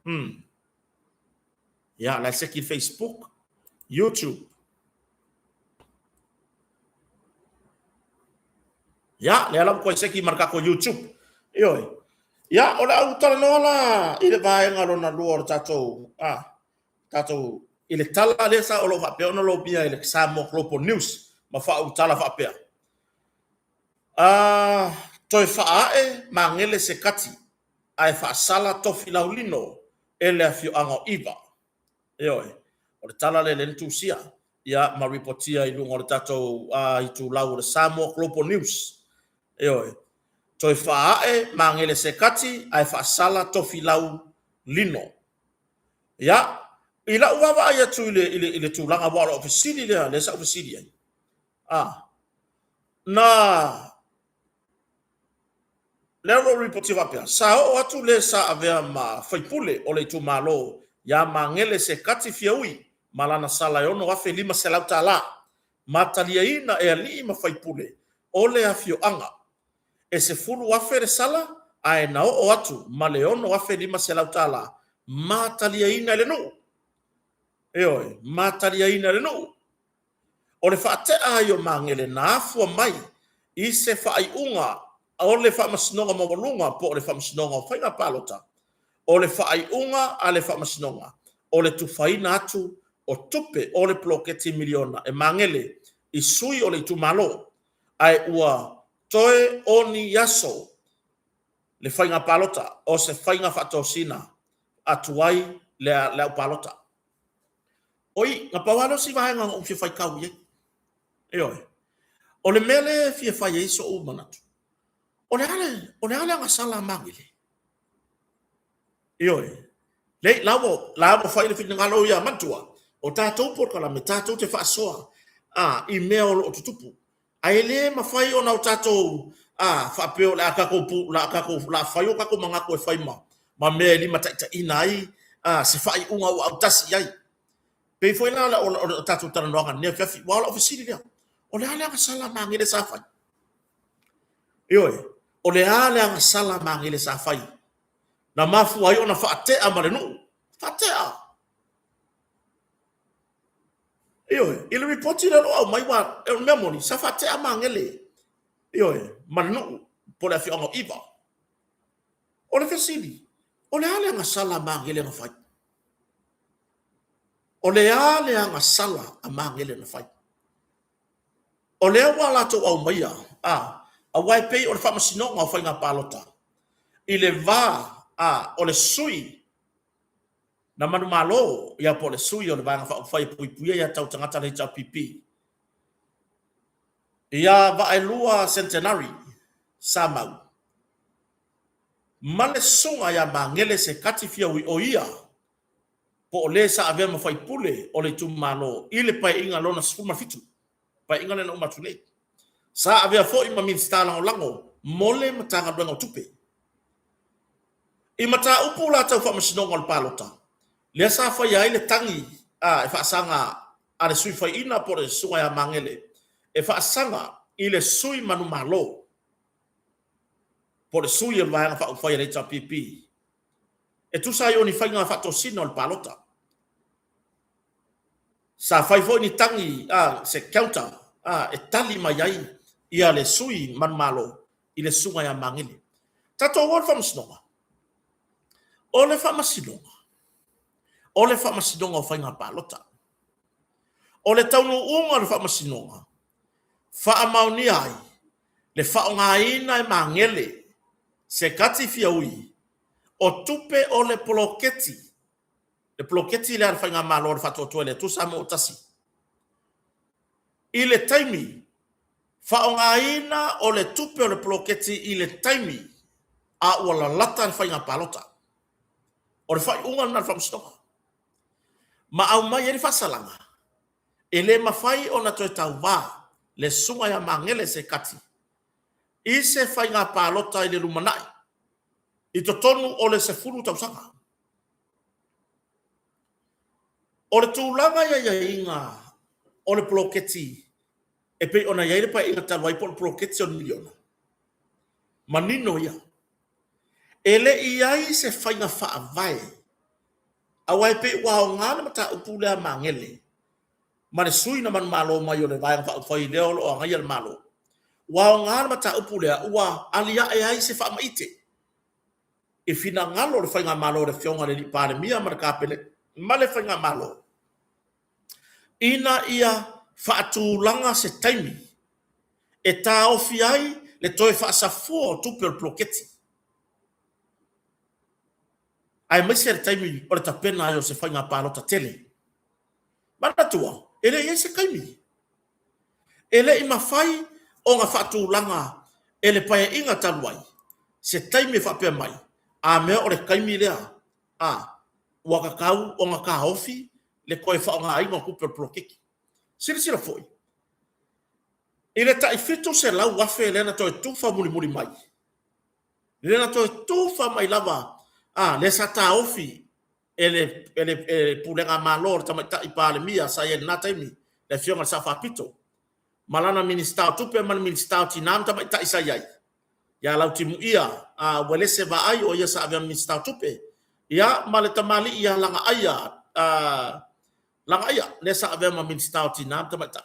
Hmm. Ia, la e seki Facebook, YouTube. Ia, lea la ua toe seki ma le tatou YouTube. Ioe. Ia, o le a ou talanoa la i le vaega lona lua o le tatou, a, tatou, i le tala lea sa o lo o faapea ona lomia i le Samoa Global News ma faautala faapea. A, toe faaee Magele Sekati ae faasala Tofilau Lino e le afioaga o ʻIva. Ioe, o le tala lea lea na tusia ia ma ripotia i luga o le tatou itulau o le Samoa Global News. Ioe, toe faaee Magele Sekati ae faasala Tofilau Lino. Ia, i lau vaavaai atu i le, i le, i le tulaga, aua o lau fesili lea, lea sa ou fesili ai, a, na Lea o lo o ripotia faapea, sa oo atu le sa avea ma faipule o le itumalo iā Magele Sekati Fiaui ma lana sala e $6,500 ma taliaina e alii ma faipule o le afioaga. E $10,000 le sala ae na oo atu ma le $6,500 ma taliaina e le nuu. Ioe, ma taliaina e le nuu. O le faatea ai o Magele na afua mai i se faaiuga o le Faamasinoga Maualuga po o le Faamasinoga o Faiga Palota, o le faaiuga a le Faamasinoga o le tufaina atu o tupe o le poloketi miliona e Magele i sui o le itumalo, ae ua toe o ni aso le faiga palota o se faiga faatosina atu ai le au palota. Oi, na pau lava lea o si vaega na ou fia faitau i ai. Ioe. O le mea lea e fia fai ai so'u manatu, o le a le, o le a le agasala a Magele? Ioe. Leai, la ua, la ua fai le finagalo ia manatua, o tatou polokalame, tatou te faasoa a, i mea o lo o tutupu. Ae le mafai ona o tatou a, faapea o le a tatou pu, la tatou, la fai o tatou manatu e fai ma, ma mea e limataitaiina ai a, se faaiuga ua autasi i ai. Pei foi la o le tatou talanoaga i lenei afiafi, aua o lau fesili lea, o le a le agasala a Magele sa fai? Ioe, o le a le agasala a Magele sa fai na mafua ai ona faatea ma le nuu? Faatea! Ioe, i le ripoti lea o lo o aumai, aua o le mea moni, sa faatea Magele, ioe, ma le nuu po o le afioaga o ʻIva. O le fesili, o le a le agasala a Magele na fai? O le a le agasala a Magele na fai? O lea ua latou aumaia, a, aua e pei o le Faamasinoga o Faiga Palota i le va, a, o le sui na manumalo, ia po o le sui o le Vaega Faaupufai e Puipuia Aia Tatau a Tagata le HRPP, ia Vaaelua Centenary Samau ma le Susuga ia Magele Sekati Fiaui o ia po o le sa avea ma faipule o le itumalo i le Paeaiga lona 17, Paeaiga lea na uma atu nei. Sa avea foi ma Minisita Lagolago mo le Matagaluega o Tupe. I mataupu la tau faamasinoga o le palota, lea sa faia ai le tagi a e faasaga a le sui faiina po o le Susuga ia Magele e faasaga i le sui manumalo po o le sui o le Vaega Faaupufai a le HRPP e tusa ai o ni faiga faatosina o le palota. Sa fai foi ni tagi a se counter a e tali mai ai ia le sui manumalo i le susuga ia Magele. Tatou o i le faamasinoga. O le faamasinoga, o le faamasinoga o faiga palota. O le taunuuga o le faamasinoga, faamaonia ai le faaaogaina e Magele Sekati Fiaui o tupe o le poloketi, le poloketi lea a le Faigamalo a le Faatuatua i le Atua Samoa ua Tasi, i le taimi faaaogaina o le tupe o le poloketi i le taimi a ua lalata le faiga palota. O le faaiuga lena a le Faamasinoga. Ma aumai ai le faasalaga, e le mafai ona toe tauva le Susuga ia Magele Sekati i se faiga palota i le lumanai i totonu o le 10 tausaga. O le tulaga i aiaiga o le poloketi e pei ona i ai le Paeaiga talu ai po o le poloketi o le miliona, manino ia, e le i i ai se faiga faavae. Aua e pei ua aoga le mataupu lea a Magele ma le sui na manumalo mai o le Vaega Faaupufai lea o lo o agaia le Malo. Ua aoga le mataupu lea ua aliae ai se faamaite i finagalo o le Faigamalo a le Afioga i le Alii Palemia ma le Kapeneta ma le Faigamalo ina ia faatulaga se taimi e taofi ai le toe faasafua o tupe o le poloketi, aemaise le taimi o le tapena ai o se faiga palota tele. Manatua, e le i i ai se taimi. E le i mafai ona faatulaga e le Paeaiga talu ai se taimi e faapea mai, a mea o le taimi lea, a, ua tatau ona taofi le toe faaaogaina o tupe o le poloketi. Silasila foi, i le tai $700,000 lea na toe tufa mulimuli mai, lea na toe tufa mai lava, a, lea sa taofi e le, e le Pulega a Malo a le Tamaitai Palemia sa i ai i lena taimi, le Afioga i le Sao Faapito, ma lana Minisita o Tupe ma le Minisita o Tina ma Tamaitai sa i ai, ia Lautimuia Uelese Vaai, o ia sa avea ma Minisita o Tupe, ia ma le tamalii ia Lagaaia, Lagaaia lea sa avea ma Minisita o Tina ma Tamaitai.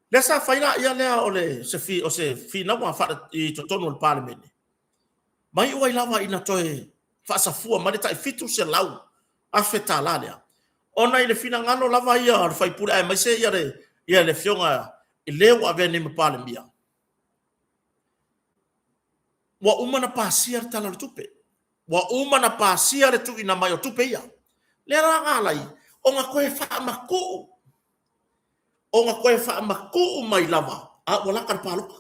Lea sa fai laia lea o le, se, o se finauga i totonu o le Palemene, ma iu ai lava ina toe faasafua mai le tai $700,000 lea, ona i le finagalo lava ia o le sui usufono aemaise ia le, ia le afioga i le ua avea nei ma Palemia, ua uma ona pasia le Tala o le Tupe, ua uma ona pasia le tuuina mai o tupe ia. Lea la na ala ai ona toe faamatuu, ona toe faamatuu mai lava a ua lata le palota.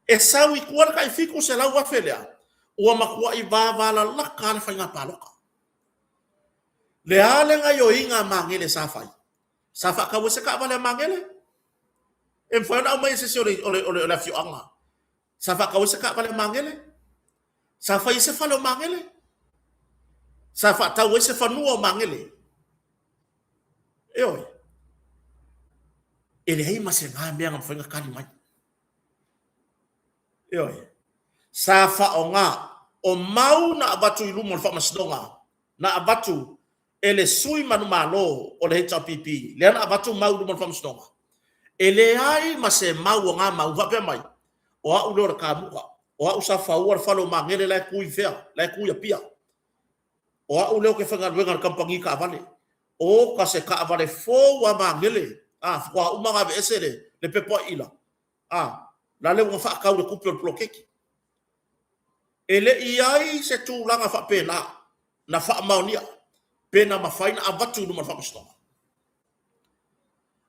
E sau i tua le tai $700,000 lea, ua matuai vavalalata lava le faiga palota. Le a le gaoioiga a Magele sa fai? Sa faatau ai se taavale a Magele? E mafai ona aumai e se isi o le, o le, o le afioaga. Sa faatau ai se taavale a Magele? Sa fai ai se fale o Magele? Sa faatau ai se fanua o Magele? Ioe. E leai ma se na mea na mafai ona tali mai. Ioe. Sa faaaoga o mau na avatu i luma o le faamasinoga, na avatu e le sui manumalo o le HRPP, lea na avatu mau i luma o le faamasinoga, e leai ma se mau o na mau faapea mai, o au lea o le kamuta, o au sa faua le fale o Magele la e tu i fea, la e tu i Apia. O au lea ou te faigaluega i le kamupani taavale. Oka se taavale fou a Magele, a, faatoa uma ona aveese le, le pepa iila, a, la le ua faatau i le tupe o le poloketi. E le i ai se tulaga faapena na faamaonia pe na mafai na avatu i luma o le faamasinoga.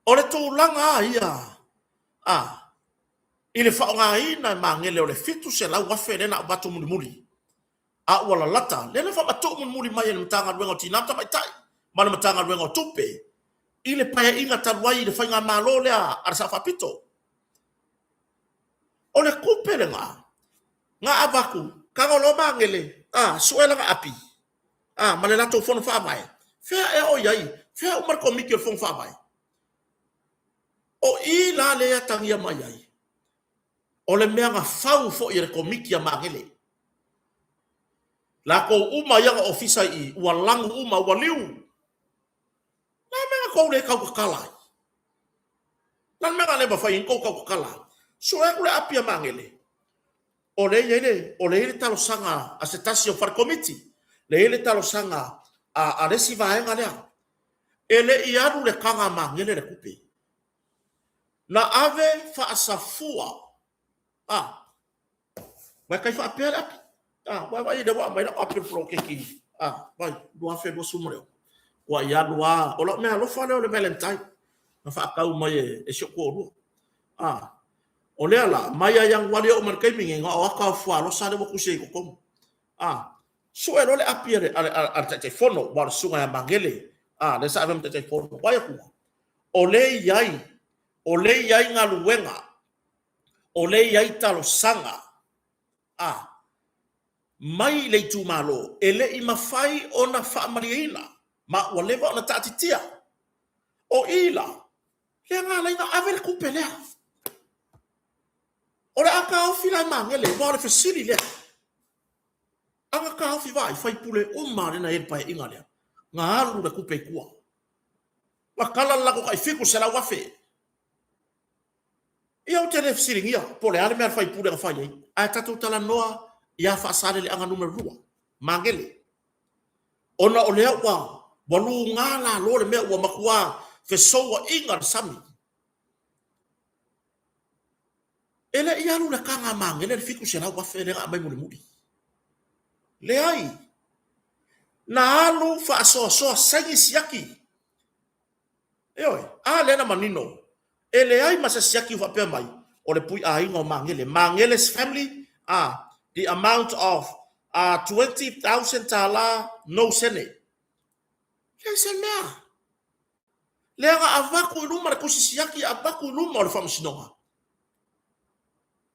O le tulaga lava ia a, i le faaaogaina e Magele o le $700,000 lea na avatu mulimuli, a ua lalata, lea na faamatuu mulimuli mai e le Matagaluega o Tina ma Tamaitai ma le Matagaluega o Tupe i le Paeaiga talu ai i le Faigamalo lea a le Sao Faapito. O le tupe lena na avatu, tago loa Magele, a, sue lana api, a, ma le latou fono faavae, fea ea o i ai, fea uma le komiti o le fono faavae? O i la lea e atagia mai ai, o le mea na fau foi e le komiti a Magele. Latou uma ia na ofisa i i, ua lanu uma, ua liu. Le a le mea na tou le tautatala ai? Le a le mea na le mafai ai ona tou tautatala? Sue atu le api a Magele, o lea e i ai le, o lea e i ai le talosaga a se tasi o fale komiti, lea e i ai le talosaga a, a le isi vaega lea. E le i alu i le taga a Magele le tupe. Na ave faasafua, a, Ua tai faapea le api. Ah, ua vaai lea ua aumai lau api o le poloketi. Ah, vai, 2026. Ua i alu lava. O lau mea alofa lea o le Valentine. Na faatau mai e, e si ou toalua. Ah, o lea la, mai ia Ianuari e oo mai le taimi nei, na o ata o fualosa lea ua tusi ai i totonu. Ah, sue loa le api a le, a le, a le Taitaifono, aua o le susuga ia Magele, ah, lea sa ave ma Taitaifono. Vaai atu, o lea e i ai, o lea e i ai galuega o lea e i ai talosaga a mai le itumalo e le i mafai ona faamalieina ma ua leva ona taatitia. O i la, lea na ala ai ona ave le tupe lea. O le a taofi la e Magele, aua o le fesili lea. A na taofi vaai faipule uma lena i le paeaiga lea, na alu le tupe i tua. Na tala le latou tai 700,000. Ia ou te le fesiligia po o le a le mea a le faipule na fai ai, ae tatou talanoa ia Faasaleleaga Nu.2, Magele. Ona o lea ua ua luga lalo le mea ua matua fesouaina le sami. E le i alu i le taga a Magele le 700,000 lea na aumai mulimuli. Leai. Na alu faasoasoa saini siaki. Ioe, a lea na manino, e leai ma se siaki o faapea mai, o le pui aiga o Magele, Magele's family, a, the amount of a 20,000 tala no sene. Leai se mea. Lea na avatu i luma le tusi siaki, avatu i luma o le faamasinoga.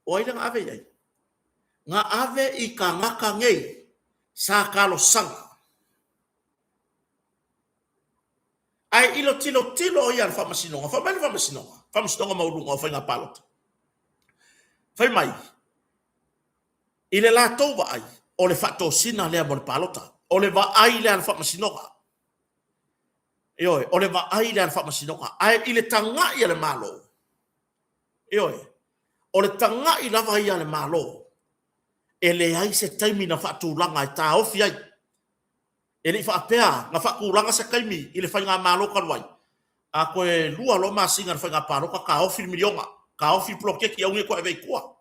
O ai lea na ave i ai? Na ave i tagata nei sa talosaga. Ae i le tilotilo ia a le faamasinoga, fai mai le faamasinoga, faamasinoga maualuga o faiga palota, fai mai, i le latou vaai, o le faatosina lea mo le palota. O le vaai lea a le faamasinoga. Ioe, o le vaai lea a le faamasinoga. Ae i le tagai a le Malo, ioe, o le tagai lava ia a le Malo, e leai se taimi na faatulaga e taofi ai. E le i faapea na faatulaga se taimi i le faigamalo talu ai, a toe lua loa masina i le faiga palota taofi le miliona, taofi le poloketi aua ne i toe ave i tua.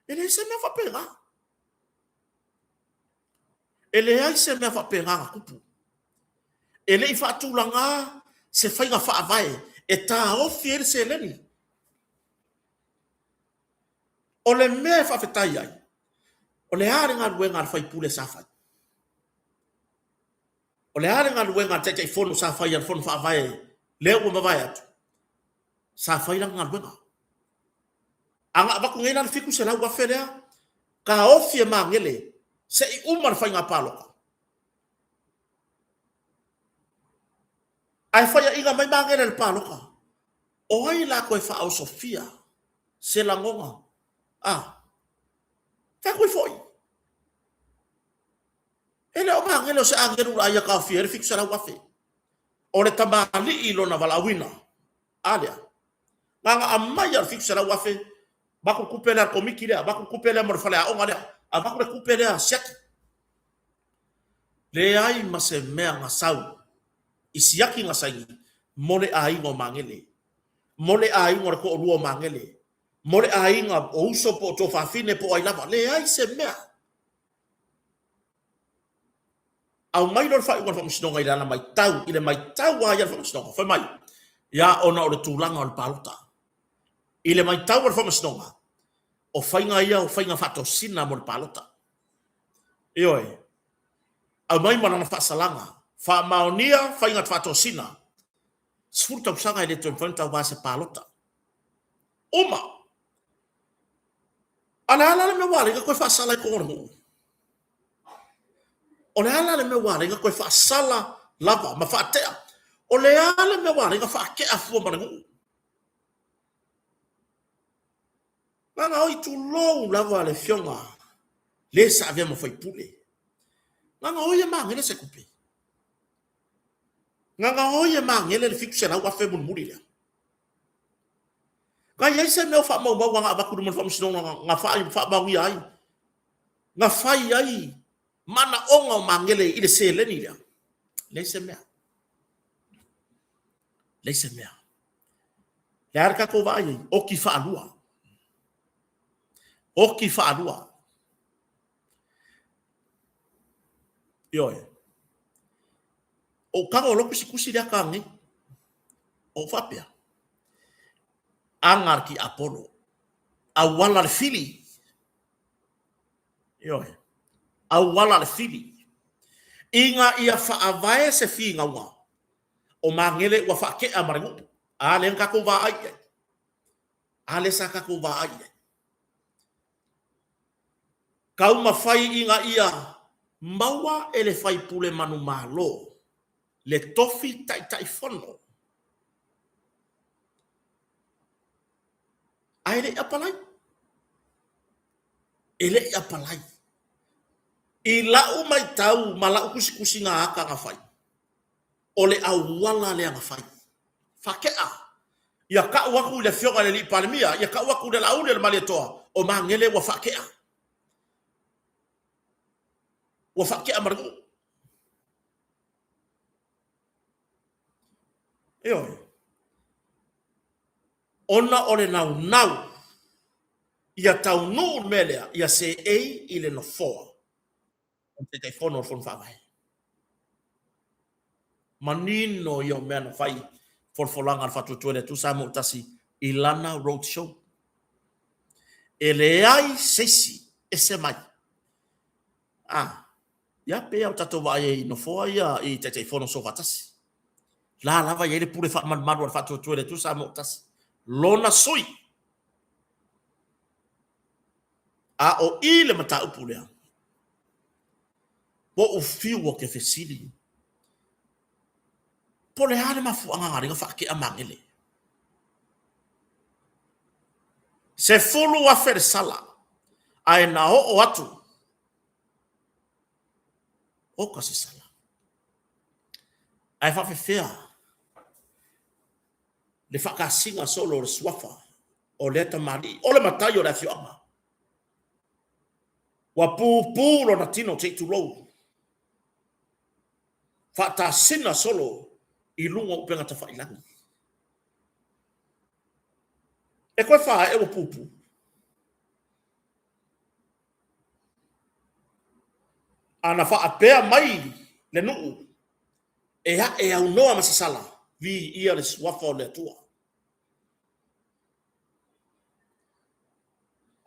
E leai se mea faapena. E leai se mea faapena na tupu. E le i faatulaga se faiga faavae e taofi ai le seleni. O le mea e faafetai ai, o le a le galuega a le faipule sa fai? O le a le galuega a le Taitaifono sa fai a le Fono Faavae lea ua mavae atu? Sa fai lana galuega. A na avatu nei la le 700,000 lea, taofi e Magele se i uma le faiga palota. Ae faiaina mai Magele i le palota. O ai la toe faaosofia se lagona? A, fai atu ai foi. E le o Magele o se agelu la ia taofia ai le 700,000. O le tamalii i lona valaauina. A lea. Na ona aumai lava o le 700,000, avatu le tupe lea a le Komiti lea, avatu le tupe lea mo le faleaoga lea, avatu le tupe lea siaki. Leai ma se mea na sau i siaki na saini mo le aiga o Magele, mo le aiga o le toalua o Magele, mo le aiga o uso po o tuafafine po o ai lava. Leai se mea. Aumai loa le faaiuga a le Faamasinoga i lana matau, i le matau lava ia a le Faamasinoga, fai mai, ia ona o le tulaga o le palota. I le matau a le Faamasinoga, o faiga ia o faiga faatosina mo le palota. Ioe. Aumai ma lana faasalaga, faamaonia faiga faatosina, 10 tausaga e le toe mafai ona tauva i se palota. Uma! A o le a la le mea ua ala ai ona toe faasala i totonu o le nuu? O le a la le mea ua ala ai ona toe faasala lava ma faatea? O le a le mea ua ala ai ona faatea fua ma le nuu? Leaga oi tulou lava le afioga le sa avea ma faipule. Leaga oi e magele se tupe. Leaga oi e magele le 700,000 mulimuli lea. Na i ai se mea o faamaumauga na avatu i luma o le faamasinoga na faamaonia ai, na fai ai manaoga o Magele i le seleni lea? Leai se mea. Leai se mea. Le a le tatou vaai ai? Oki faalua. Oki faalua. Ioe. Ou tago loa tusitusi lea ta nei. Ou faapea, aga le tiapolo, auala le fili. Ioe, auala le fili. Ina ia faavae se finauga, o Magele ua faatea ma le nuu. A lea na tatou vaai i ai. A lea sa tatou vaai i ai. Taumafai ina ia maua e le faipule manumalo le tofi Taitaifono. Ae le i apalai. E le i apalai. I lau matau ma lau tusitusiga ata na fai, o le auala lea na fai. Faatea. Ia tau atu i le Afioga i le Alii Palemia, ia tau atu i le Laauli o le Malietoa, o Magele ua faatea. Ua faatea ma le nuu. Ioe. Ona o le naunau ia taunuu le mea lea, ia seei i le nofoa o le Taitaifono o le Fono Faavae. Manino ia o mea na fai folafolaga a le Faatuatua i le Atua Samoa ua Tasi i lana road show. E leai se isi ese mai. A, ia pei lava ua tatou vaai ai i nofoa ia i Taitaifono Soofaatasi. La lava e i ai le pule faamalumalu a le Faatuatua i le Atua Samoa ua Tasi. Lona sui. A o i le mataupu lea, ua ou fiu ou te fesili, po o le a le mafuaaga na ala ai ona faatea Magele? 10,000 le sala, ae na oo atu, oka se sala. Ae faapefea le faatasiga solo o le suafa o lea tamalii, o le matai o le afioaga. Ua pupu lona tino se i tulou, faatasina solo i luga o upega tafailagi. E toe faaee ua pupu. A na faapea mai le nuu, e ae aunoa ma se sala, viia le suafa o le Atua.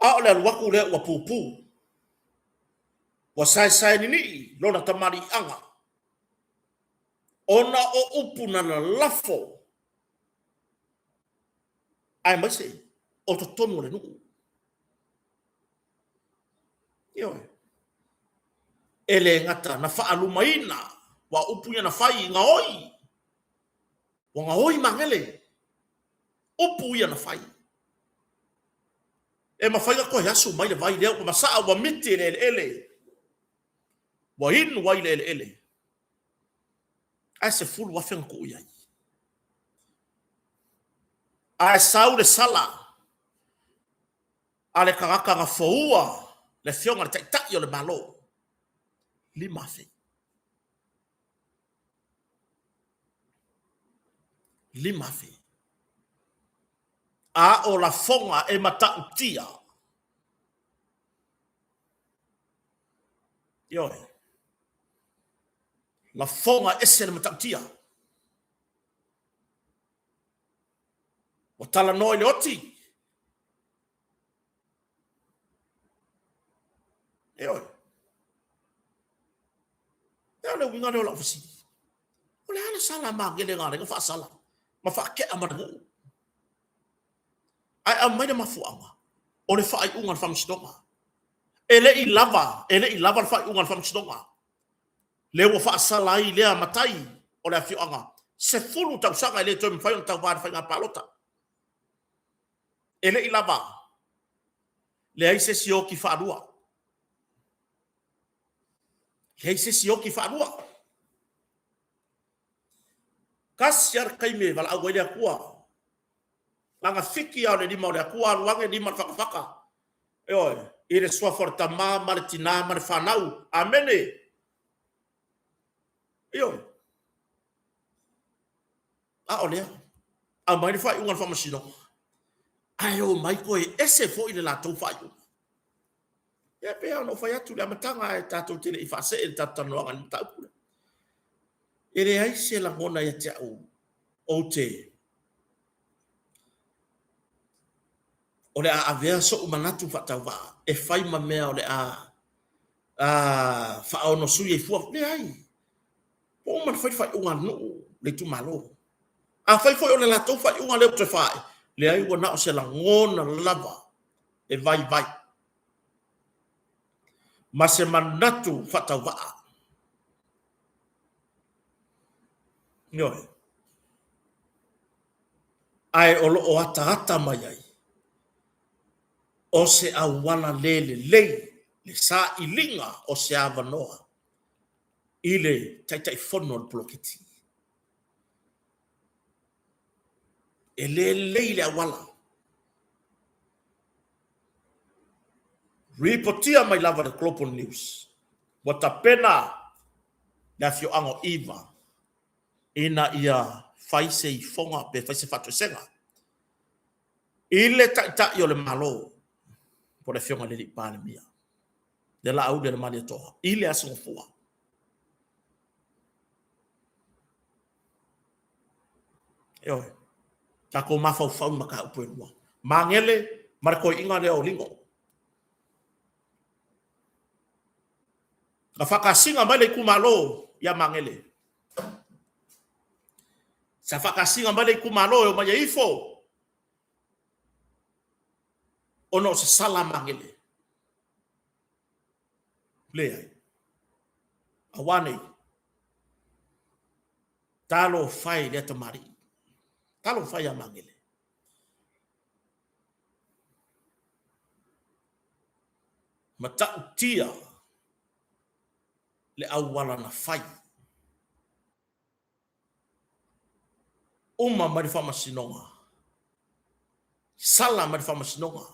A o le alu atu lea ua pupu, ua saesae ninii lona tamaliiaga, ona o upu na lalafo, aemaise o totonu o le nuu. Ioe. E le gata na faalumaina, aua o upu ia na fai, gaoi, ua gaoi Magele, upu ia na fai. E mafai ona toe asu mai le vai lea ua masaa ua miti i le eleele, ua inu ai le eleele, ae 10,000 na tuu i ai. Ae sau le sala a le tagata na foua le afioga i le Taitai o le Malo, 5,000. 5,000. A o lafoga e matautia. Ioe. Lafoga e ese le matautia. Ua talanoa i le oti. Ioe. E o le uiga lea o lau fesili. O le a le sala a Magele na ala ai ona faasala ma faatea ma le nuu? Ae aumai le mafuaaga, o le faaiuga a le faamasinoga. E le i lava, e le i lava le faaiuga a le faamasinoga. Lea ua faasala ai lea matai o le afioaga, 10 tausaga e le toe mafai ona tauva i le faiga palota. E le i lava, leai se isi oti faalua. Leai se isi oti faalua. Tasi lava le taimi e valaau ai le Atua. Lana fiki lava o le lima o le Atua, alu ane lima le fatafata. Ioe, i le suafa o le Tama ma le Tina ma le fanau. Amene. Ioe. A o lea, aumai le faaiuga a le faamasinoga, ae omai toe ese foi le latou faaiuga. Ia pei lava ona ou fai atu i le amataga ae tatou te le i faasee i le tatou talanoaga i le mataupu lea. E leai se lagona ia te au ou te o le a avea so'u manatu faatauvaa e fai ma mea o le a faaonosui ai fua. Leai. Ua uma ona fai le faaiuga a le nuu, le itumalo. Afai foi o le latou faaiuga lea ua toe faaee, leai ua na o se lagona lava e vaivai ma se manatu faatauvaa. Ioe. Ae o lo o ataata mai ai o se auala le lelei Le sailiga o se avanoa i le Taitaifono o le poloketi. E le lelei le auala. Ripotia mai lava le Global News ua tapena le afioaga o Iva ina ia fai se ifoga pe fai se faatoesega i le Taitai o le Malo po o le Afioga i le Alii Palemia, le Laauli a le Malietoa i le Aso Gafua. Ioe, tatou mafaufau i mataupu e lua, Magele ma le toeaina lea o Lino. Na faatasiga mai le itumalo ia Magele. Sa faatasiga mai le itumalo e omai e ifo ona o se sala a Magele. Leai. Aua nei, talofa e i lea tamalii, talofa e ia Magele. Matautia le auala na fai. Uma mai le faamasinoga, sala mai le faamasinoga,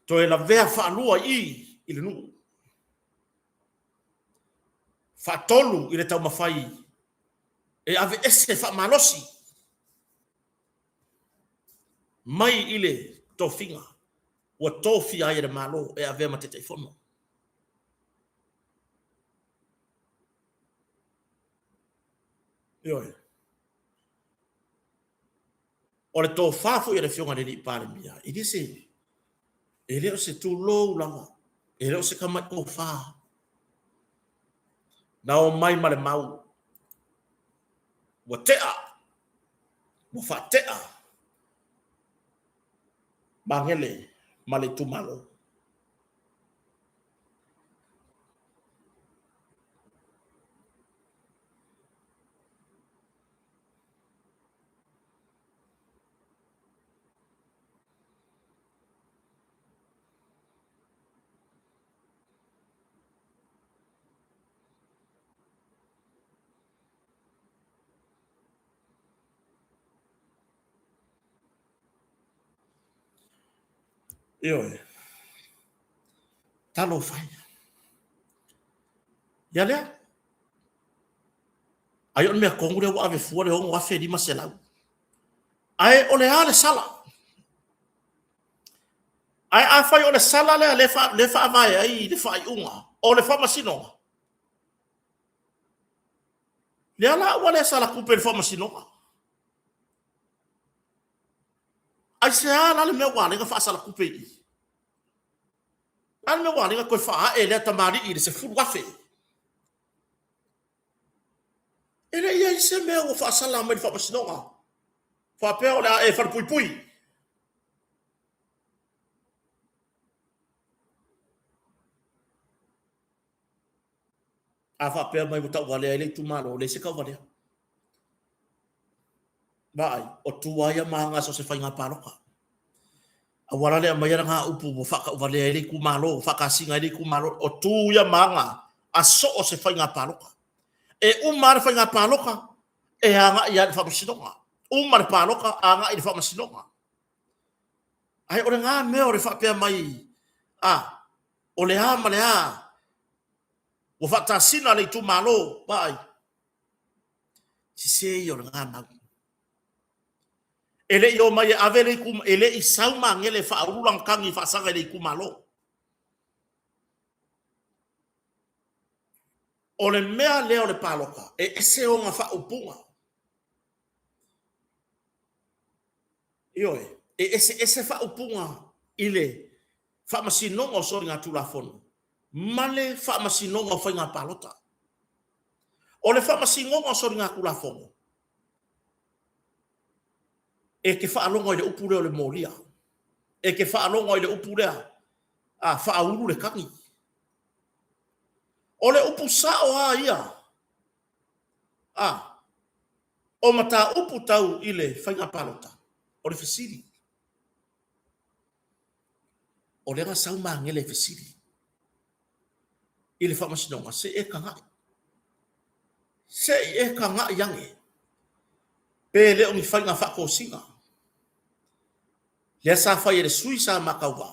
toe lavea faalua i i i le nuu, faatolu i le taumafai e aveese faamalosi mai i le tofiga ua tofia ai e le Malo e avea ma Taitaifono. Ioe. O le tofa foi a le Afioga i le Alii Palemia, e le se, e le o se tulou lava, e le o se tamai tofa. Na omai ma le mau, ua tea, ua faatea Magele ma le itumalo. Ioe. Talofa e. Ia lea. Ai o le mea tonu lea ua ave fua le $6,500. Ae o le a le sala? Ae afai o le sala lea lea faavae ai le faaiuga o le faamasinoga, lea la ua le sala tupe i le faamasinoga. Aisea la le mea ua ala ai ona faasala tupe i i? O le a le mea ua ala ai ona toe faaae lea tamalii i le $10,000? E le i i ai se mea ua faasala mai i le faamasinoga faapea o le a e falepuipui. A faapea mai ua tauvalea ai le itumalo, e leai se tauvalea. Vaai, o tua ia ma aga so o se faiga palota. Aua la le aumaia lena upu ua faatauvalea ai le itumalo, ua faatasiga ai le itumalo. O tu ia ma aga a so o se faiga palota. E uma lava le faiga palota, e agai lava i le faamasinoga. Uma le palota, agai i le faamasinoga. Ae o lena mea o le faapea mai, a, o le a ma le a, ua faatasina le itumalo, vaai, sese ia o lena mau. E le i omai e ave le itumalo, e le i sau Magele e faaulu lana tagi e faasaga i le itumalo. O le mea lea o le palota, e ese ona faaupuga. Ioe, e eseese faaupuga i le Faamasinoga o Soligatulafono ma le Faamasinoga o Faiga Palota. O le Faamasinoga o Soligatulafono, e te faalogo i le upu lea o le molia, e te faalogo i le upu lea, a, faaulu le tagi. O le upu sao lava ia, a, o mataupu tau i le faiga palota, o le fesili. O lea na sau Magele e fesili i le Faamasinoga, se i e tagai, se i e tagai ane pe le o ni faiga faatosina lea sa fai e le sui sa ma tauva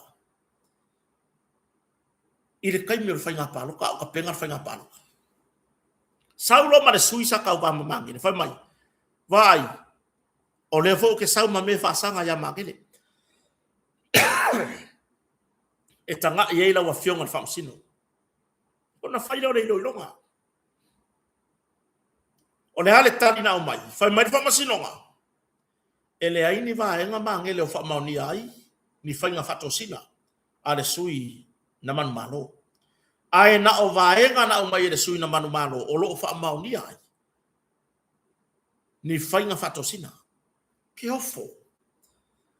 i le taimi o le faiga palota, a o tapena le faiga palota. Sau loa ma le sui sa tauva ma Magele, fai mai, vaai, o lea foi ou te sau ma mea e faasaga ia Magele e tagai ai lau Afioga i le Faamasino. Ona fai lea o le iloiloga. O le a le tali na aumai? Fai mai le Faamasinoga, e leai ni vaega Magele o faamaonia ai ni faiga faatosina a le sui na manumalo. Ae na o vaega na aumai e le sui na manumalo o lo o faamaonia ai ni faiga faatosina. Ke ofo.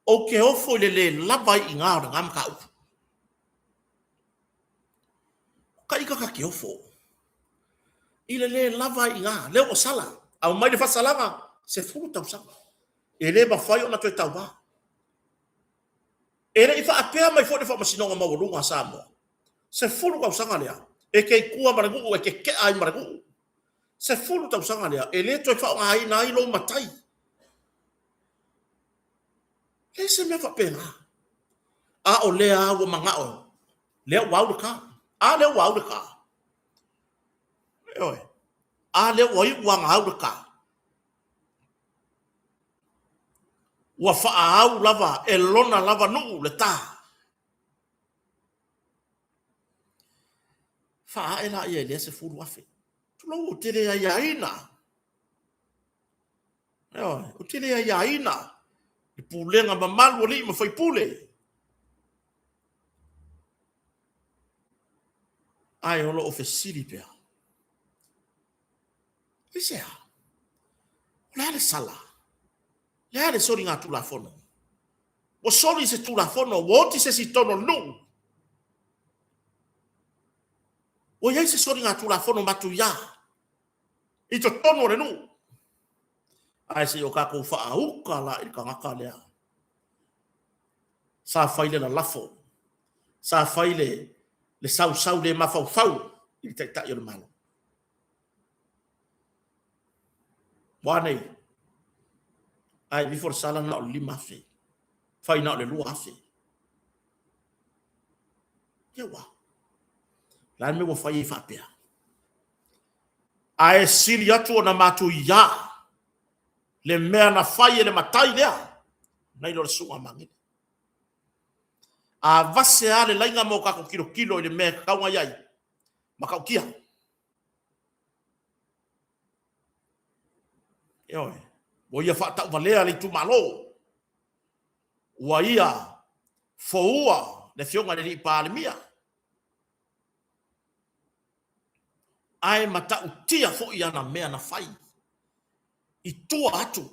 Ou te ofo i le le lava ai i ina o lena mataupu. O ita ta te ofo i le le lava ai i ina. Lea ua sala, aumai le faasalaga, 10 tausaga. E le mafai ona toe tauva. E le i faapea mai foi le Faamasinoga Maualuga a Samoa, 10 tausaga lea e te i tua ma le nuu e te tea ai ma le nuu. 10 tausaga lea e le toe faaaogaina ai lou matai. E leai se mea faapena. A o lea lava ua manao, lea ua au le ta. A lea ua au le ta. Ioe. A lea ua iu lava ona au le ta. Ua faaau lava e lona lava nuu le ta. Faaae laia i lea 10,000. Tulou, ou te le aiaina. Ioe, ou te le aiaina le pulega mamalu a alii ma faipule. Ae o lo o fesili pea. Aisea? O le a le sala? O le a le soligatulafono? Ua soli se tulafono, ua oti se isi i totonu o le nuu. Ua i ai se soligatulafono matuia i totonu o le nuu. Ae se i o tatou faauta la i le tagata lea sa fai le lalafo, sa fai le sausau le mafaufau i le Taitai o le Malo. Ua a nei? Ae aveifo le sala na o le 5,000, fai na o le 2,000. Ia ua. O le a le mea ua fai ai faapea? Ae sili atu ona matuia le mea na fai e le matai lea, nai lo le susuga a Magele. A vase lava le laina ma o tatou tilotilo i le mea e tatau ona i ai, matautia. Ioe, ua ia faatauvalea le itumalo, ua ia foua le Afioga i le Alii Palemia, ae matautia foi ana mea na fai i tua atu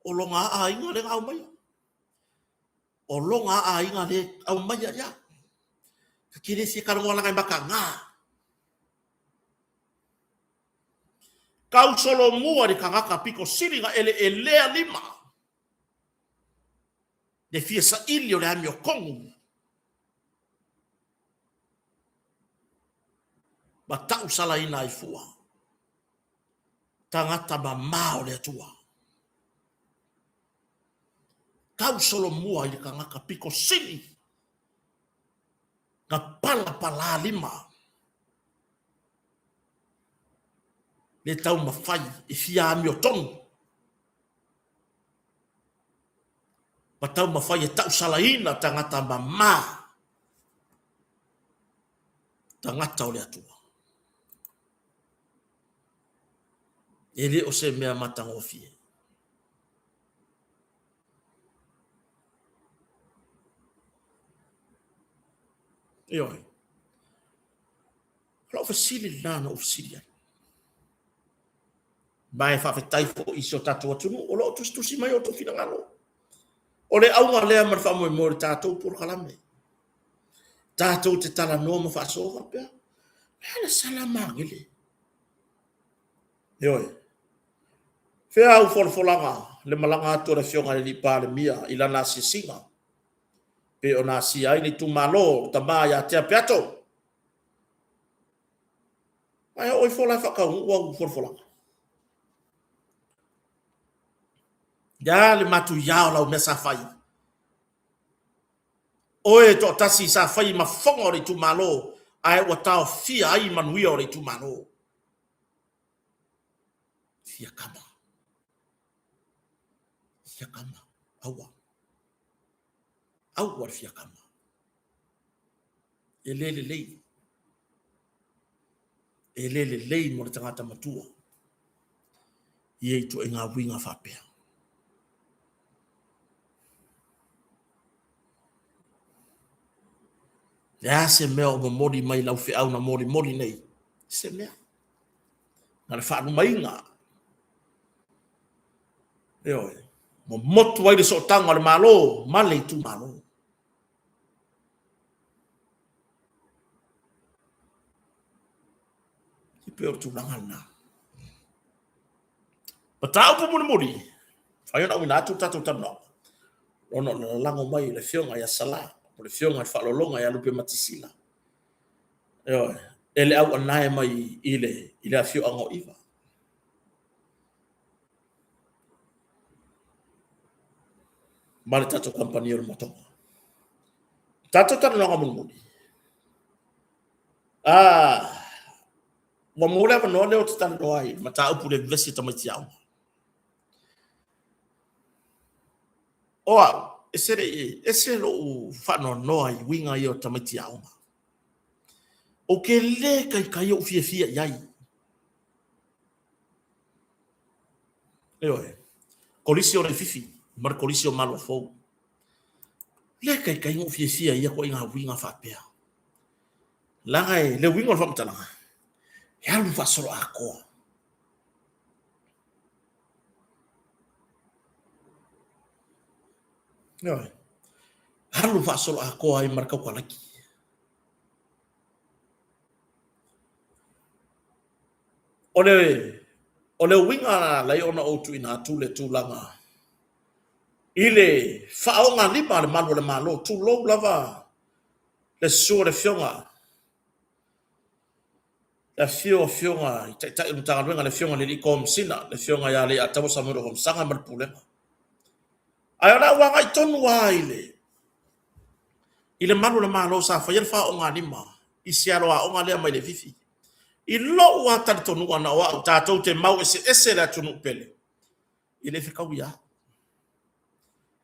o lona aiga lea na aumaia. O lona aiga lea e aumaia, ia. Ta te le fia talanoa leaga e mataga. Tau solomua i le tagata pito sili na eleelea lima le fia saili o le amiotonu ma tausalaina ai fua tagata mama o le Atua. Tau solomua i le tagata pito sili na palapala lima le taumafai e fia amiotonu ma taumafai e tausalaina tagata mama, tagata o le Atua. E le o se mea matagofie. Ioe. O lau fesili lena na ou fesili ai. Ma e faafetai foi i si o tatou atunuu o lo o tusitusi mai outou finagalo. O le auga lea ma le faamoemoe o le tatou polokalame. Tatou te talanoa ma faasoa faapea, o le a le sala magele? Ioe. Fea au folafolaga le malaga atu a le Afioga i le Palemia i lana asiasiga? Pei ona asia ai le itumalo o le tama ia Tea Peato. Ae oo ifo la e faataunuu au folafolaga. Ia le matuia o lau mea sa fai. Oe e toatasi sa fai ma fofoga o le itumalo ae ua taofia ai manuia o le itumalo. Fia kama. Fia kama. Aua. Aua le fia kama. E le lelei. E le lelei mo le tagata matua ia ituaiga uiga faapea. Le a se mea o momoli mai lau feau na molimoli nei? Se mea. Na le faalumaina. Ioe. Momotu ai le sootaga o le Malo ma le itumalo. E pei o le tulaga lena. Mataupu mulimuli, fai ona auina atu le tatou talanoaga, ona o le lalago mai o le afioga ia Sala, o le afioga i le Faaaloaloga ia Lupe Matisila, ioe, e le auanae mai i le, i le afioaga o Iva. Ma le tatou kamupani o le Motoga. Tatou talanoaga mulimuli. Ah, ua maua le avanoa lea ou te talanoa ai i le mataupu i le vevesi o tamaiti aoga. O au, ese, le, ese lou faanoanoa i uiga ia o tamaiti aoga. Ou te le taitai ou fiafia i ai. Ioe, kolisi o Leififi ma le kolisi o Maluafou. Le taitai ona ou fiafia i ia ituaiga uiga faapea. Leaga e le uiga o le faamatalaga, e alu faasoloatoa. Ioe. Alu faasoloatoa ai ma le taukalaki. O le, o le uiga na ala ai ona ou tuuina atu le tulaga i le faaogalima a le malu o le Malo, tulou lava le susu o le Afioga, le afifio o Afioga i Taitai o le Matagaluega, le Afioga i le Alii Komesina, le Afioga ia Leiataua Samuelu Afamasaga ma le Pulega. Ae o le a ou agai tonu lava i le i le malu o le Malo sa faia le faoogalima i se alo aoga lea mai Leififi. I lou lava talitonuga na o au, tatou te mau eseese le atunuu pele, e le fetaui lava.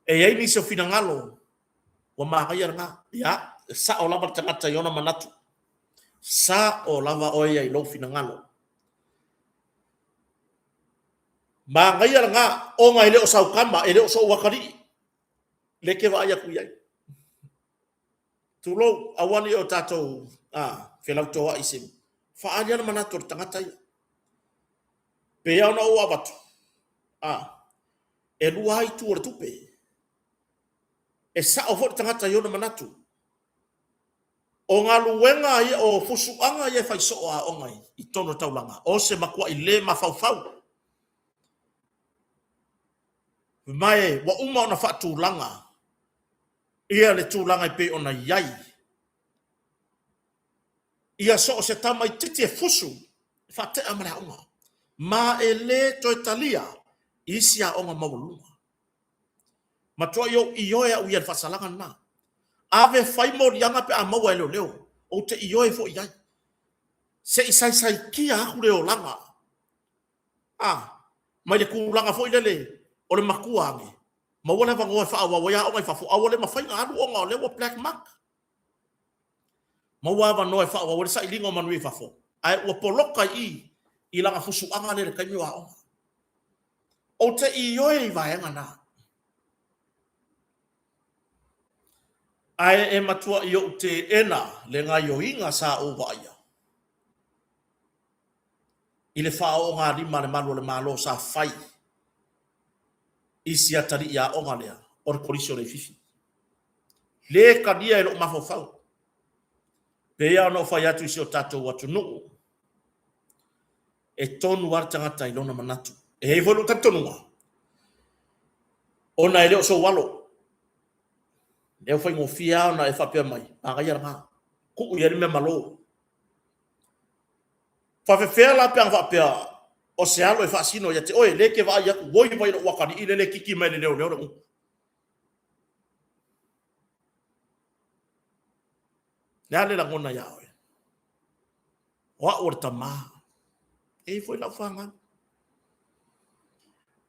E i ai nisi o finagalo ua manaia lena. Ia, e sao lava le tagata i ona manatu. Sao lava oe ia i lou finagalo. Manaia lena, ona e le o sau tama, e le o sou atalii, lea e te vaai atu i ai. Tulou, aua ne i o tatou felautoai i se faaali lava le manatu o le tagata ia. Pei lava ona ou avatu, e lua lava itu o le tupe. E sao foi le tagata i ona manatu. O galuega ia, o fusuaga ia e fai soo a aoga i totonu o le taulaga, o se matuai le mafaufau. Ma e ua uma ona faatulaga ia le tulaga e pei ona i ai. Ia so o se tamaitiiti e fusu e faatea ma le aoga, ma e le toe talia i isi aoga maualuluga. Matuai ou ioe au ia i le faasalaga lena. Ave fai moliaga pe a maua e leoleo, ou te ioe foi i ai. Se i saisaitia atu le olaga, a, mai le tulaga foi lele o le matua ane, maua le avanoa e faaauau ai aoga i fafo, a ua le mafai ona alu ona o lea ua black mark. Maua avanoa e faaauau ai le sailiga o manuia i fafo, ae ua poloka i i i lana fusuaga lea i le taimi o aoga. Ou te ioe i vaega na. Ae e matuai ou teena le gaioiga sa ou vaaia i le faaoogalima a le malu o le Malo sa fai i si atalii aoga lea o le Kolisi o Leififi. Le talia e lou mafaufau. Pei lava ona ou fai atu i si o tatou atunuu, e tonu lava le tagata i lona manatu. E i ai foi lou talitonuga, ona e le o sou alo. Lea ua faigofie lava ona e faapea mai, manaia lena, tuu i ai le mea malo. Faafefea la pe ana faapea o se alo e faasino ia te oe, lea e te vaai atu, oi vai lou atalii lea e kiki mai e le leoleo le gutu. Le a le lagona ia oe? O au o le tamā. E i ai foi lau fanau.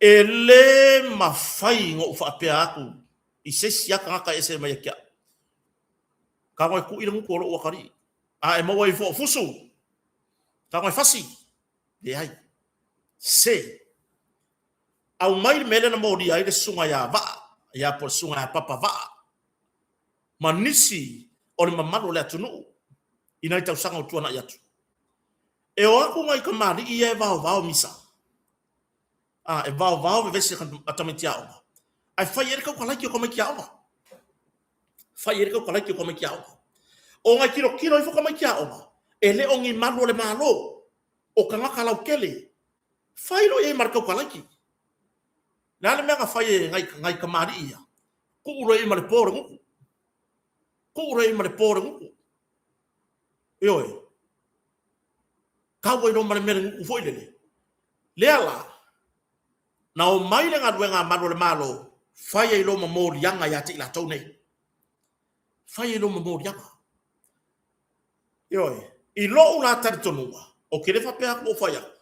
E lē mafai ona ou faapea atu i se isi lava tagata e ese mai ia te au, Tago e kuʻi le gutu o loʻu atalii, a e maua ifo o fusu, tago e fasi. Leai. Se. Aumai le mea lea na molia ai le susuga ia Vaa, ia po o le susuga ia Papa Vaa, ma nisi o le mamalu o le atunuu i nai tausaga ua tuanai atu. E o atu nai kamali'i ia e vaovao misa, a, e vaovao vevesi a tamaiti aoga, ae fai ai le taukalaiti o tamaiti aoga. Fai ai le taukalaiti o tamaiti aoga. Ona e tilotilo ifo tamaiti aoga, e le o ni malu o le Malo, o tagata lautele. Fai loa i ai ma le taukalaiti. O le a le mea na fai e nai kamali'i ia? Tuu loa i ai ma le po o le gutu. Tuu loa i ai ma le po o le gutu. Ioe. Tau ai loa ma le mea le gutu foi lele. Lea la, na omai le galuega a malu o le Malo, fai ai loa ma moliaga ia te i latou nei. Fai ai loa ma moliaga. Ioe. I lou la talitonuga, ou te le faapea atu ua ou fai atu,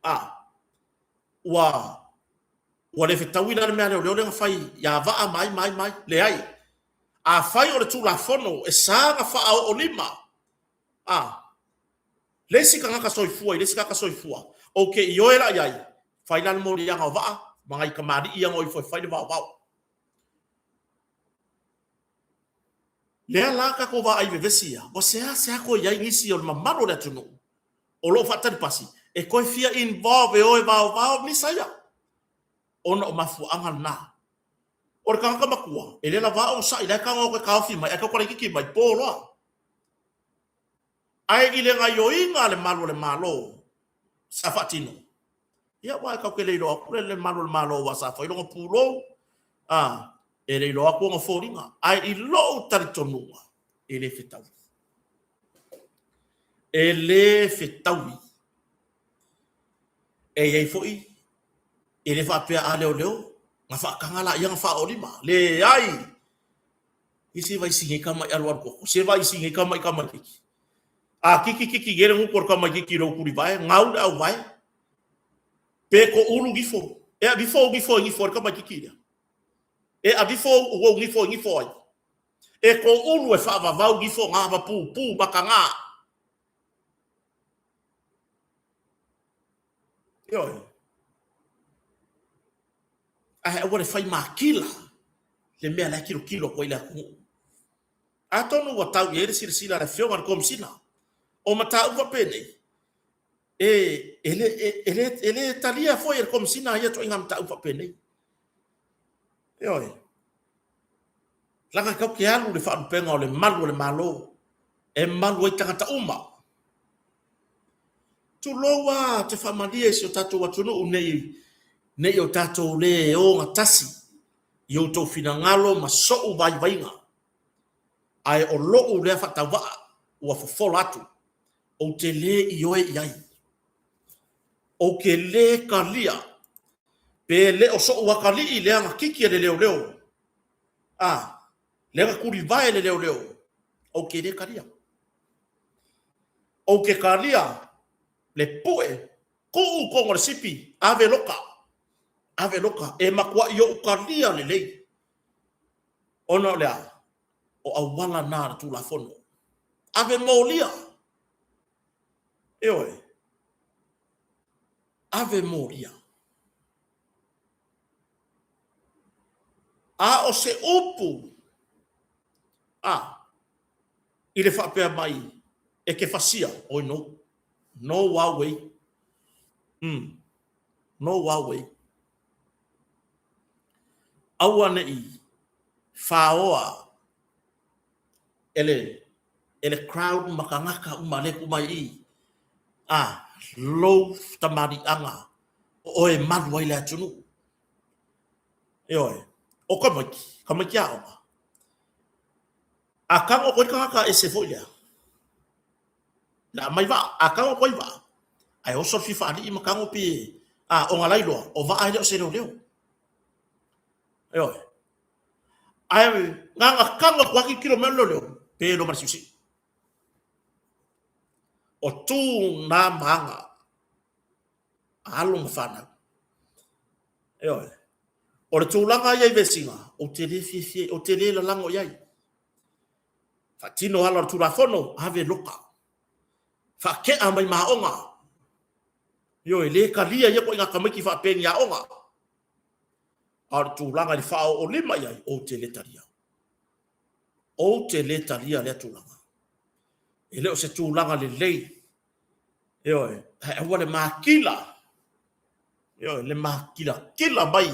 a, ua ua le fetaui la le mea a leoleo lea na fai ia Vaa ma ai ma ai ma ai. Leai. Afai o le Tulafono e sa ona faaoo lima, a, le isi tagata soifua i le isi tagata soifua, ou te ioe la i ai, fai la le moliaga o Vaa ma nai tamalii ia na o ifo e fai le vaovao. Lea la tatou vaai vevesi ia, ua seasea toe i ai nisi o le mamalu o le atunuu o lo o faatalipasi e toe fia involve e o e vaovao misa ia, ona o mafuaaga lena. O le tagata matua, e le lava onosai, la e tago atu e taofi mai, ae tau talaititi mai, po loa. Ae i le gaioiga a le malu o le Malo sa faatino, ia aua e tatou te le iloa atu le malu o le Malo aua sa fai lona pulou, a, e le iloa atu ona foliga. Ae i lou talitonuga, e le fetaui. E le fetaui. E i ai foi, e le faapea a leoleo, na faataga laia na faaoolima. Leai! I se vaisi nei tama i alualu koko, se vaisi nei tama i tamaititi. A kiki kiki nei le gutu o le tamaititi i lou tulivae, gau le auvae, pe ko ulu gifo. E avifo ou gifo e gifo ai le tamaititi lea. E avifo ou gifo e gifo ai. E ko ulu e faavavau gifo gā ma pūpū maka gā. Ioe. Ae aua le fai makila le mea la e tilotilo atu ai le atunuu. Atonu ua tau i ai le silasila a le Afioga i le Komesina, o mataupu faapenei, e, e, le, e, e, le, e le talia foi e le Komesina ia ituaiga mataupu faapenei. Ioe. Leaga tatou te alu i le faalupega o le malu o le Malo e malu ai tagata uma. Tulou a te faamalie i si o tatou atunuu nei, nei o tatou le ogatasi i outou finagalo ma sou vaivaiga, ae o lou lea faatauvaa ua fofola atu, ou te le ioe i ai. Ou te le talia pe le o sou atalii lea na kiki e le leoleo, a, lea na tulivae e le leoleo, ou te le talia. Ou te talia le pue, tuu i totonu o le sipi, ave loka, ave loka, e matuai ou talia lelei. Ona o le a? O auala na a le Tulafono. Ave molia. Ioe. Ave molia. A o se upu, a, i le faapea mai e te fasia, oi no, no wow way. No wow way. Aua ne i faoa e le, e le crowd ma tagata uma lea e tuu mai i i, a, lou tamaliiaga o oe e malu ai le atunuu. Ioe, o tamaiti, tamaiti aoga. A kago koe tagata ese foi lea. La mai vaa, a kago koe vaa. Ae oso le fifa alii ma kago pe a o nga lailoa, o vaa e le o se leoleo. Ioe. Ae nganga kago atu lava tilotilo mai o le leoleo, pe loa ma le siusiu. O tu na ma aga a alo ma fanau. Ioe. O le tulaga ia i vesiga, ou te le fiafia, ou te le lalago i ai. Faatino ala o le Tulafono, ave loka. Faatea mai ma aoga. Ioe, le talia ia ituaiga tamaiti faapea i ni aoga. A o le tulaga i le faaoolima i ai, ou te le talia. Ou te le talia lea tulaga. E le o se tulaga lelei. Ioe, ae aua le matila. Ioe, le matilatila mai.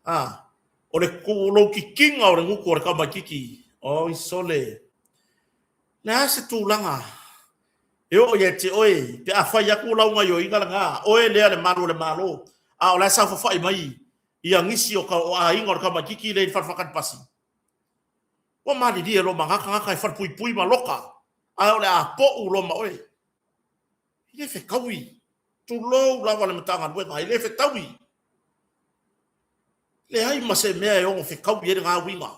A, o le lou titina o le gutu o le tamaititi, oi sole, le a se tulaga e oo ia te oe pe a fai atu lau gaioiga lena, oe lea le malu o le Malo, a o la e saofafai mai ia nisi o aiga o le tamaititi lea i le fale faatali pasi. Ua malilie loa ma na tagata e falepuipui ma loka, ae o le a pou loa ma oe. E le fetaui, tulou lava le Matagaluega, e le fetaui. Leai ma se mea e ono fetaui ai lena uiga.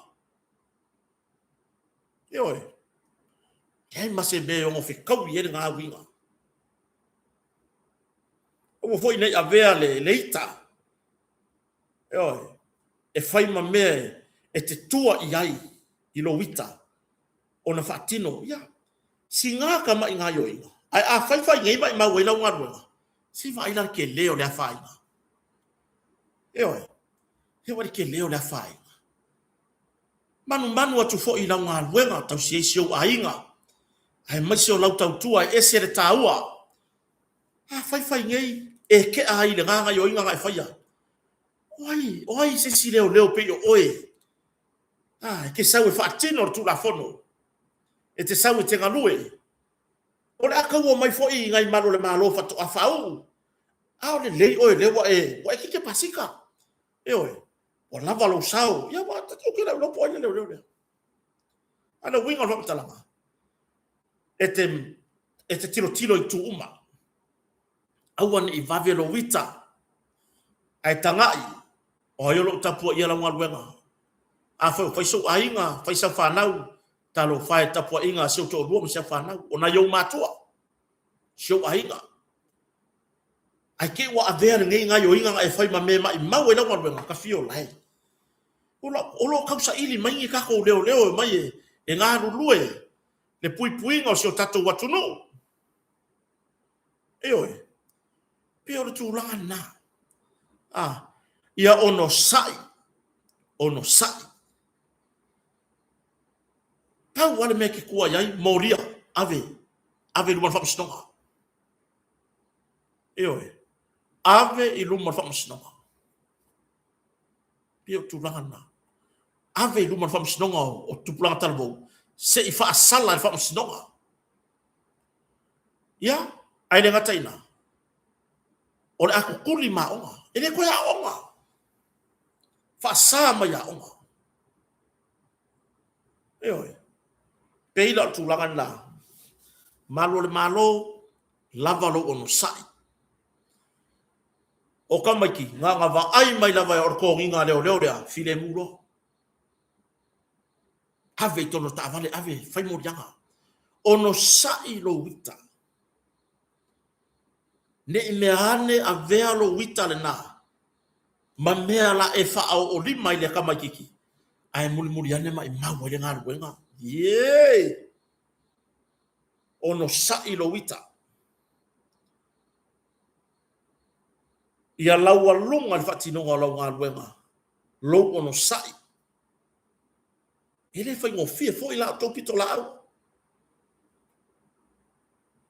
Ioe, leai ma se mea e ono fetaui ai lena uiga. Aua foi ne i avea le ita, ioe, e fai ma mea e te tua i ai i lou ita ona faatino, ia, sina tamai gaoioiga, ae a fai fai nei maimau ai lau galuega, se i vaai la le tele o le afaina. Ioe, se i vaai le tele o le afaina. Manumanu atu foi i lau galuega, tausi ai si ou aiga, aemaise o lau tautua e ese le taua. A fai fai nei, e tea ai i lena gaoioiga na e faia. O ai, o ai se isi leoleo pei o oe? A, e te sau e faatino le Tulafono, e te sau e te galue. O le a taua mai foi nai malu o le Malo faatoa faauu. A o lelei oe o lea ua e, ua e keke pasika. Ioe, ua lava lou sao. Ia ua, ou te le o iloa po o ai le leoleo lea. A o le uiga o le faamatalaga, e te, e te tilotilo i itu uma. Aua ne i vave lou ita, ae tagai, o ai o lo o tapuaia lau galuega? Afai o fai sou aiga, fai sau fanau, talofa e i le tapuaiga a si ou toalua ma si au fanau, o nai ou matua, si ou aiga. Ae te i ua avea lenei gaoioiga na e fai ma mea e maimau ai lau galuega, ta fia ola e. O lo o tausaili mai ni tatou leoleo e omai e galulue le puipuiga o si o tatou atunuu. Ioe, pei o le tulaga lena. A, ia onosai, onosai. Pau lava le mea e te tua i ai, molia, ave, ave i luma o le faamasinoga. Ioe, ave i luma o le faamasinoga. Pei o le tulaga lena. Ave i luma o le faamasinoga o tupulaga talavou, se i faasala e le faamasinoga. Ia, ae le gata i ina, o le a tutuli ma aoga. E le toe aoga. Faasa mai aoga. Ioe. Pei la o le tulaga lena. Malu o le Malo, lava lou onosai. O tamaiti, na ona vaai mai lava o le toniga a leoleo lea, filemu loa. Ave i totonu o le taavale, ave, fai moliaga. Onosai lou ita. Ne i mea ane avea lou ita lena ma mea la e faaoolima i le tamaititi, ae mulimuli ane maimau ai le galuega. Ie! Onosai lou ita. Ia laualuga le faatinoga o lau galuega, lou onosai. E le faigofie foi la outou pitolaau,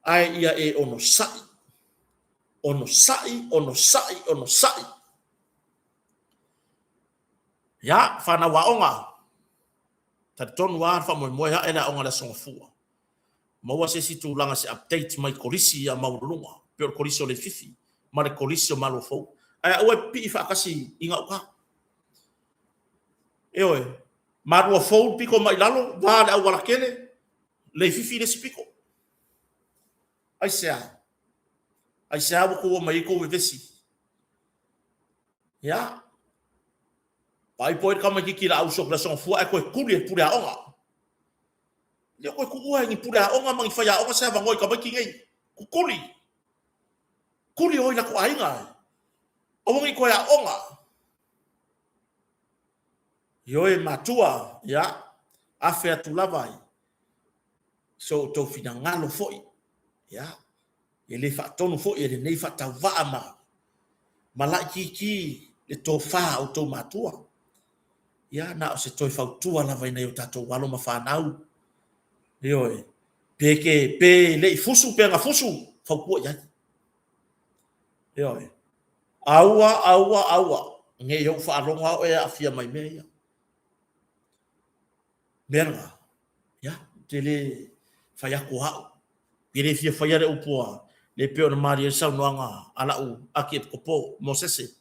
ae ia e onosai, onosai, onosai, onosai. Ia, fanau aoga, talitonu lava le faamoemoe ae le aoga i le Aso Gafua. Maua se isi tulaga se update mai kolisi ia maualuluga, pei o le kolisi o Leififi ma le kolisi o Malofou. Ae aua e pipii faatasi i gauta. Ioe. Malua fou le pito mai lalo, va le aualatele, leififi le isi pito. Aisea? Aisea ua tou omai ai tou vevesi? Ia, vaai po o ai le tamaitiiti o le a usu atu i le Aso Gafua ae toe tuli e le pule aoga. E le o toe tuua e ni pule aoga ma ni faiaoga se avanoa i tamaiti nei. Tutuli! Tuli o i latou aiga. Aua ne i toe aoga. Ioe matua, ia, afe atu lava i so outou finagalo foi, ia, e le faatonu foi e lenei faatauvaa ma ma laitiiti le tofa a outou matua. Ia, na o se toe fautua lava i nai o tatou alo ma fanau. Ioe, pe ke, pe le i fusu pe na fusu, fautua i ai. Ioe. Aua, aua, aua, ne i ou faalogo lava oe e aafia mai mea ia. Mea lena, ia, ou te le fai atu o au. E le fia faia le upu a le pei ona malie ai le saunoaga a la'u Akiepikopo, Mosese,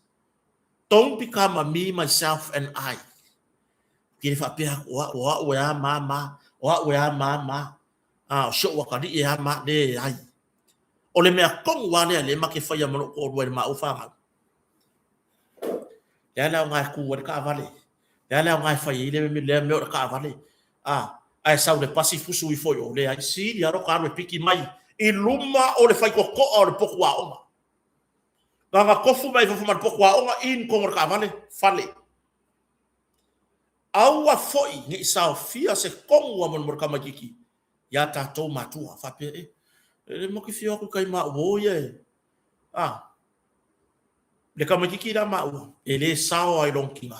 Don't become a me, myself and I. Ou te le faapea atu o au, o au e a ma ma, o au e a ma ma, a o si ou atalii e a ma, leai. O le mea tonu lava lea lea ma te faia ma lou toalua i le maua fanau. Le a le aoga e tu ai le taavale, le a le aoga e fai ai lea mea o le taavale, a, ae sau le pasi fusu ifo i o, leai, sili lava lota alu e piki mai i luma o le faitotoa o le potu aoga. Na ona tofu mai fafo ma le potu aoga in totonu o le taavale, fale. Aua foi ne i saofia se tonu lava mo le tamaitiiti iā tatou matua, faapea, e, e le matou te fia o atu i tai ma au o ia e, a, le tamaitiiti la maua, e le sao lava i lona tina.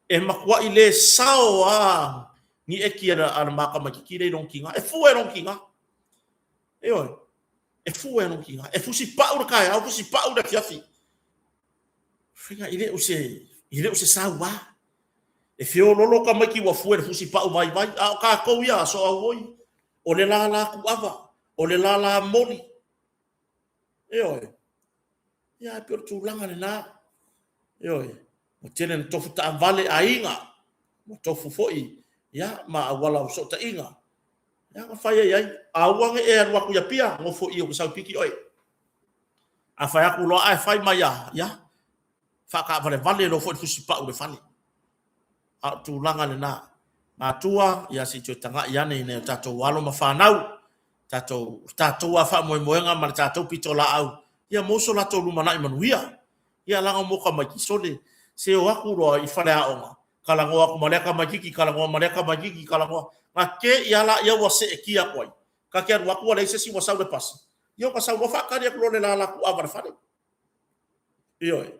E matuai le sao lava ni eki a le ma tamaitiiti lea i lona tina. E fua i lona tina. Ioe, e fua i lona tina. E fusi pau le taeao, fusi pau le afiafi. Faiga, e le o se, e le o se saua. E feololo tamaiti ua fue i le fusi pau vaivai, a o tatou ia aso auoi, o le lala kuava, o le lala moli. Ioe. Ia, e pei o le tulaga lena. Ioe. Ua tele na tofu taavale aiga, ua tofu foi, ia, ma auala o fesootaiga. Ia, na fai ai ai. Aua ne i e alu atu i Apia, nofo i i ou te sau e piki oe. A fai atu loa ae fai mai a, ia, faataavalevale loa foi le fusipau i le fale. A o tulaga lena. Matua, ia se i toe tagai ane i nai o tatou alo ma fanau, tatou, tatou lava faamoemoega ma le tatou pitolaau, ia maua so latou lumanai manuia. Ia leaga mo tamaiti, sole, se o atu loa i faleaoga, talanoa atu ma lea tamaititi, talanoa ma lea tamaititi, talanoa, na te i lava laia ua seetia atu ai. Ta te alu atu ua leai se isi ua sau le pasi, ia ua sau loa faatali atu loa le lala kuava i le fale. Ioe,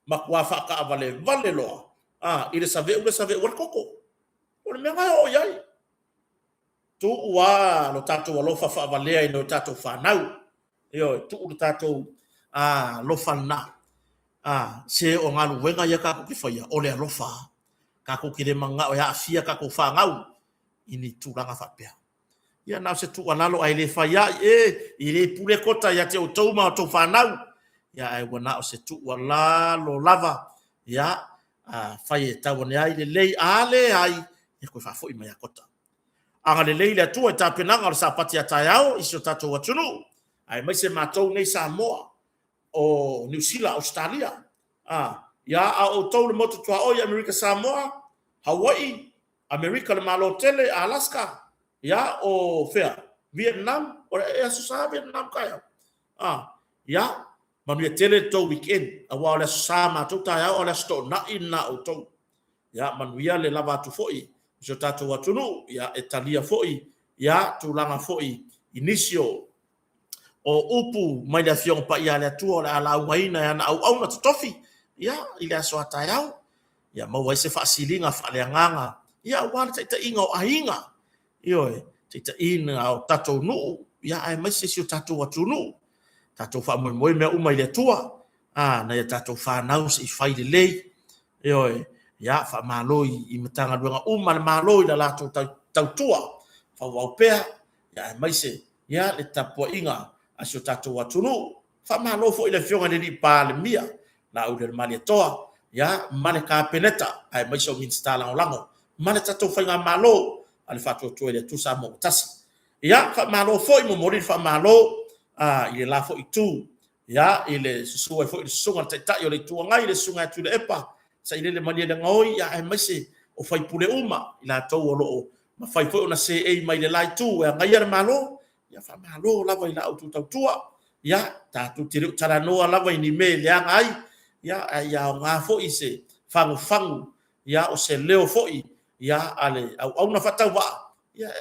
matua faataavalevale loa a, i le saveu le saveu ai le koko. O le mea lena e oo i ai. Tuu lava lo tatou alofa faavalea i nai o tatou fanau. Ioe, tuu le tatou alofa lena. A, se o galuega ia tatou te faia, o le alofa. Tatou te le mananao e aafia tatou fanau i ni tulaga faapea. Ia na o se tuualalo ae le fai ai, e, e le pule kota ia te outou ma outou fanau. Ia ae ua na o se tuualalo lava, ia, a fai e tau ane ai lelei, a leai, ia toe faafoi mai ia kota. Agalelei le Atua i tapenaga o le Sapati a taeao i si o tatou atunuu, aemaise matou nei Samoa o Niu Sila, Ausetalia, a, ia a outou le motu tuaoi i Amerika Samoa, Hawaii, Amerika le Malo Tele, Alaska, ia, o fea? Vietnam, o le Aso Sa Vietnam taeao. A, ia, manuia tele le tou weekend, aua o le Aso Sa matou taeao, a o le Aso Toonai lena outou. Ia, manuia le lava atu foi o si o tatou atunuu, ia, e talia foi, ia, tulaga foi i nisi o o upu mai le Afioga Paia a le Atua o le a laugaina e ana auauna totofi, ia, i le aso a taeao, ia maua ai se faasiliga faaleagaga, ia, aua le taitaiga o aiga, ioe, taitaiga o tatou nuu, ia, aemaise si o tatou atunuu, tatou faamoemoe mea uma i le Atua, a, nai a tatou fanau se i fai lelei, ioe, ia, faamalo i Matagaluega uma a le Malo i la latou tautua, faaauau pea, ia, aemaise ia le tapuaiga a si o tatou atunuu. Faamalo foi i le Afioga i le Alii Palemia, Laaulialemalietoa, ia, ma le Kapeneta, aemaise o Minisita Lagolago. ma le tatou Faigamalo a le Faatuatua i le Atua Samoa ua Tasi. Ia, faamalo foi, momoli le faamalo i le la foi itu, ia, i le susu ai foi o le Susuga i le Taitai o le Itu Agai, le Susuga ia Tuilaepa Sailele Malielegaoi, aemaise o sui usufono uma i latou o lo o mafai foi ona seei mai le la Itu e agaia le Malo. Ia faamalo lava i la outou tautua. Ia, tatou te le o talanoa lava i ni mea e leaga ai, ae ia aoga foi se fagufagu o se leo foi a le auauna faatauvaa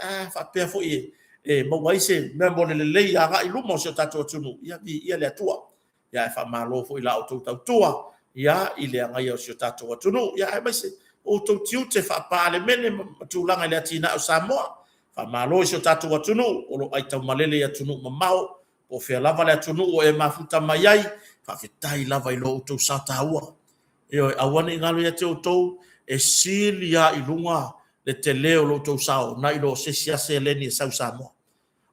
ae faapea foi e maua ai se mea mo le lelei agai i luma o si o tatou atunuu. Ia viia le Atua. Ae faamalo foi i la outou tautua i le agaia o si o tatou atunuu, aemaise o outou tiute faa-Palemene ma tulaga i le atinae o Samoa. Faamalo i si o tatou atunuu o lo o aitaumalele i atunuu mamao, po o fea lava le atunuu o e mafuta mai ai, faafetai lava i lo outou sao taua. Ioe, aua ne i galo ia te outou, e sili lava i luga le tele o lo outou sao nai lo se isi lava seleni e sau i Samoa.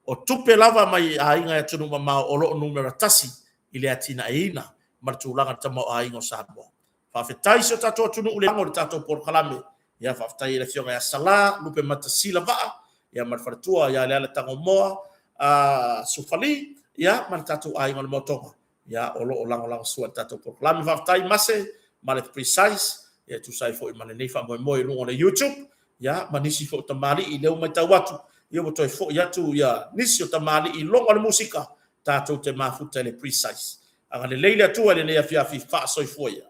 O tupe lava mai aiga i atunuu mamao o lo o numera tasi i le atinaeina ma le tulaga i le tamaoaiga o Samoa. Faafetai i si o tatou atunuu i le o le tatou polokalame, ia faafetai i le Afioga ia Sala Lupematasila Vaa ma le faletua ia Leala Tagomoa Sufali ma le tatou aiga o le Motoga o lo o lagolagosua i le tatou polokalame. Faafetai Mase ma le Precise e tusa ai foi ma lenei faamoemoe i luga o le YouTube ma nisi foi o tamalii lea ua matau atu ua toe foi atu nisi o tamalii i luga o le musika tatou te mafuta i le Precise. Agalelei le Atua i lenei afiafi. Faasoifua ia.